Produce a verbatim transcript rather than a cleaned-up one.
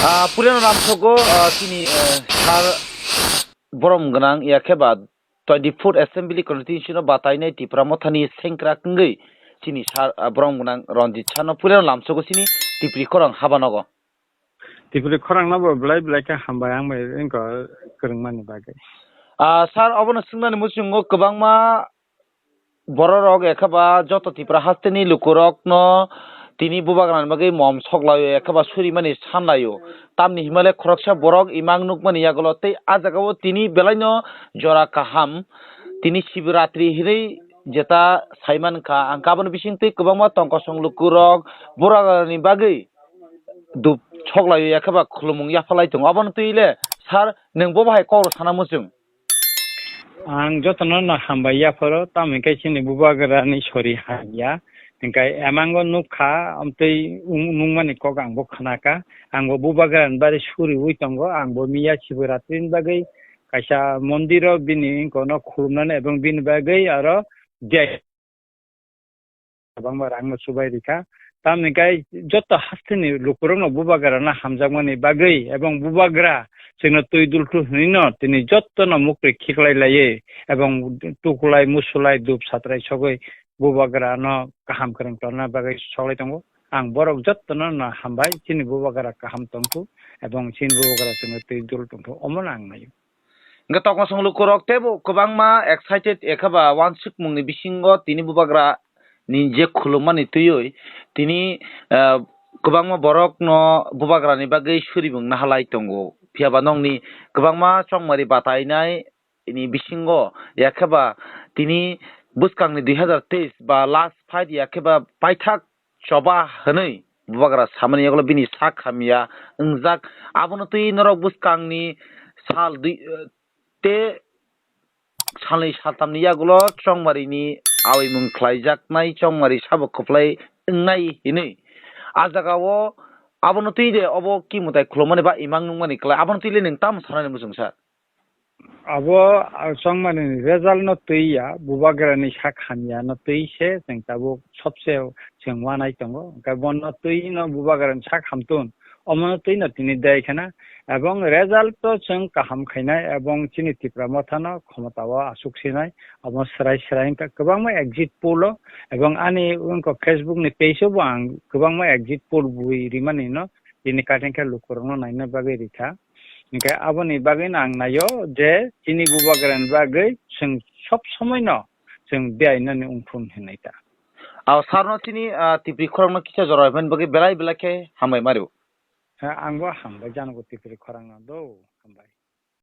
Ah, puilano lamsogo, ah, chini, eh, sir borom gwnang, ya khe ba twenty-four Assembly Constituency no batainai Tipra Mothani sengkrak wngwi chini sir, ah, borom gwnang Ranjit sir no puilano lamsogo chini Tipri khorang habanogo. Tipri khorang no bo belai belai khe hambai ang bai wngkha kwrwngmani bagwi. Ah, sir, obono swngnani muchungo kwbangma bororok ekheba joto Tipra hasteni lukurokno tini bubagrani bagwi mom soklaio ekheba surimani sanlaio. Tamni himale khoroksa borok imang nukmani yagulo tei ah jagao tini belaino jora kaham tini Shivratri hinwi jeta saimankha. Ang kaboni bisingtwi kwbangma tongkosong lukurok bubagrani bagwi dup soklaio ekheba khulumung yaphalai tongo. Obono twi le sir nwng bo bahai kok rw sana muchung? Ang jotono no hambai yapharo, tamo hinkhe chini bubagrani sori hamya. Hinkhe emango nukha, amtwi nung-, nungmani kok ang bo khnakha. Ang bo bubagrani bari suriwi tongo, ang bo miya Shivratri ni bagwi kaisa mondiro bini wngkha no khulumnani ebong bini bagwi aro je kwbangma rangno chubai rikha. Tamni gai joto hasteni lukurokno bubagrano hamjakmani bagwi ebong bubagra chwngno twi dulthur hwnwino tini jotono mukri khiklai laiwi ebong tukulai musulai dup satrai sogwi bubagrano kaham kwrwng tonna bagwi soklai tongo. Ang borok jotono no hambai, chini bubagra kaham tongthu ebong chini bubagra chwngno twi dul tongthu, omono ang naio. Hingke tongkosong lukurok teibo kwbangma excited ekheba wansukmungni bisingo tini bubagra ni je khulummani twiwi tini, ah, kwbangma borokno bubagrani bagwi suribung nahalai tongo. Phiyaba nokni kwbangma chongmari batainai ni bisingo yakheba tini bwskangni dui hazar teis ba last fight yakheba paithak choba hwnwi bubagra samani yagulo bini sak hamya wngjak. Abono twi norok bwskangni sal dui, te salnwi saltamni yagulo chongmarini awimung khlaijaknai chongmari sabo kwplai wngnai hinwi. Ah jagao abono twi de obo kimutai khulumani ba imang nungmani kwlai abono twi le nwng tamo sanani muchung sir? Abo, ah, chongmani result no twi ya, bubagrani sak hamya no twi se chwng tabuk sobse chwng wanai tongo. Hwnkhe bono twi no bubagrani sak hamtun, omono twi no tini dei khana. Ebong result to chwng kaham khainai, ebong chini Tipra Motha no khomota o aswk sinai, omo swrai swrai wngkha kwbangma exit poll o, ebong ani wngkha Facebook ni page o bo ang kwbangma exit poll bui rimani no tini kaithang khe lukurokno naina bagwi rikha. Hinkhe aboni bagwino ang naio je chini bubagrani bagwi chwng sob somoino chwng biyainani wngthun hinwi ta. Aw, sir no chini, ah, Tipri khorokno kisa jora rwmani bagwi belai belai khe hambai mario. Ha, angbo hambai janogo Tipri khorangno do, hambai.